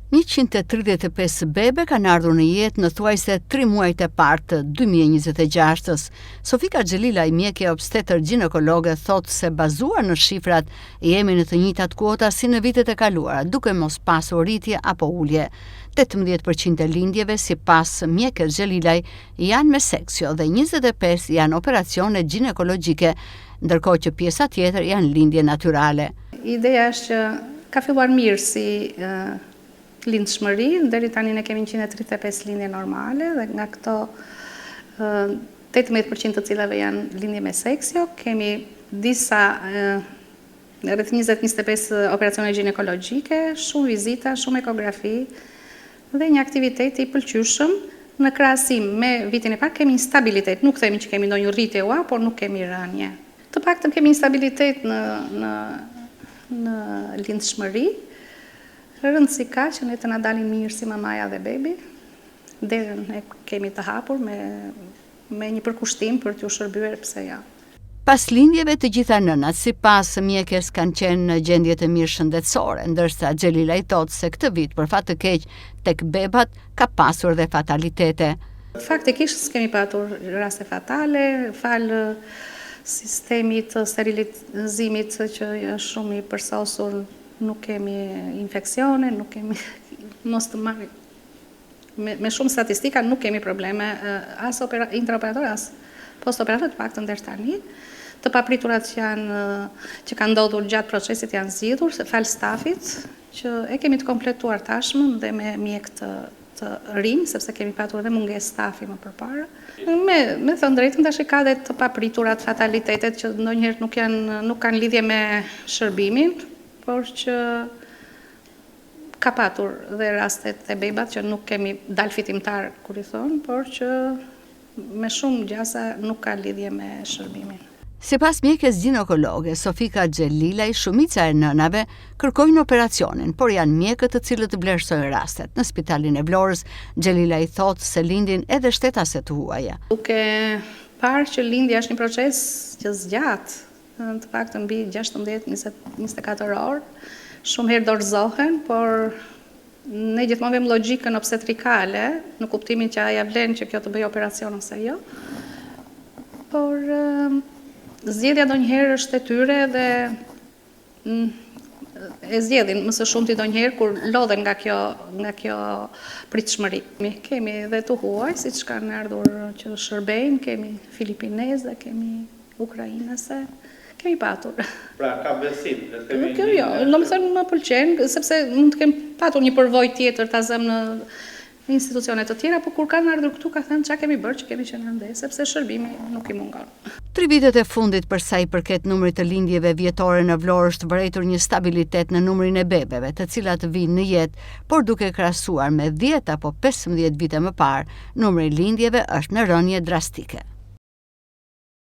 135 bebe kanë ardhur në jetë në thuajse 3 muajt e parë të 2026-ës. Sofika Xhelilaj, mjeke obstetër gjinekologe, thotë se bazuar në shifrat jemi në të njëjtat kuota si në vitet e kaluara, duke mos pasur rritje apo ulje. 18% e lindjeve, sipas mjekes Xhelilaj, janë me seksio dhe 25 janë operacione gjinekologjike, ndërkohë që pjesa tjetër janë lindje natyrale. Ideja është që ka filluar mirë si lindshmëri, deri tani ne kemi 135 lindje normale dhe nga këto 18% të cilave janë lindje me seksio, kemi disa rreth 20-25 operacione gjinekologjike, shumë vizita, shumë ekografi dhe një aktivitet i pëlqyeshëm në krahasim me vitin e parë kemi një stabilitet, nuk themi që kemi ndonjë rritje ua, por nuk kemi rënie. Të paktën kemi një stabilitet në në në lindshmëri. Rëndësi ka që ne të na dalin mirë si mamaja dhe bebi. Derën e kemi të hapur me me një përkushtim për t'ju shërbyer pse jo. Pas lindjeve të gjitha nënat, sipas mjekes kanë qenë në gjendje të mirë shëndetësore, ndërsa Xhelilaj thotë se këtë vit për fat të keq tek bebat ka pasur dhe fatalitete. Faktikisht s'kemi patur raste fatale, falë sistemit të sterilizimit që është shumë i përsosur, nuk kemi infeksione, nuk kemi mos të marrim me, me shumë statistika nuk kemi probleme as opera, intraoperatore as postoperatore të paktën deri tani. Të papriturat që janë që kanë ndodhur gjatë procesit janë zgjidhur se falë stafit që e kemi të kompletuar tashmë dhe me mjekë të të rinj, sepse kemi patur edhe mungesë stafi më përpara. Me, me thënë drejtën, tash ka dhe të papriturat, fatalitetet që ndonjëherë nuk janë nuk kanë lidhje me shërbimin, por që Ka patur dhe rastet te bebat që nuk kemi dalë fitimtar kur i thonë, por që me shumë gjasa nuk ka lidhje me shërbimin. Sipas mjekes gjinekologe Sofika Xhelilaj, shumica e nënave kërkojnë operacionin, por janë mjekët të cilët vlerësojnë rastet. Në spitalin e Vlorës, Xhelilaj thotë se lindin edhe shtetase të huaja. Duke parë që lindja është një proces që zgjat, të paktën mbi 16, 20, 24 orë. Shumë herë dorëzohen, por ne gjithmonë vëmë logjikën obstetrikale, në kuptimin që a ia vlen që kjo të bëjë operacion ose jo. Por zgjedhja ndonjëherë është e tyre dhe mm, e zgjedhin më së shumti ndonjëherë kur lodhen nga kjo nga kjo pritshmëri. Kemi dhe të huaj, siç kanë ardhur që shërbejnë, kemi filipineze, kemi Ukrainase, kemi patur. Pra ka besim, le të themi. Kjo jo, domethënë më pëlqen, sepse mund të kenë patur një përvojë tjetër ta zëmë në institucione të tjera, por kur kanë ardhur këtu ka thënë ça kemi bërë që kemi qenë andej, sepse shërbimi nuk i mungon. Tri vitet e fundit për sa i përket numrit të lindjeve vjetore në Vlorë është vërejtur një stabilitet në numrin e bebeve, të cilat vijnë në jetë, por duke krahasuar me 10 apo 15 vite më parë, numri i lindjeve është në rënie drastike.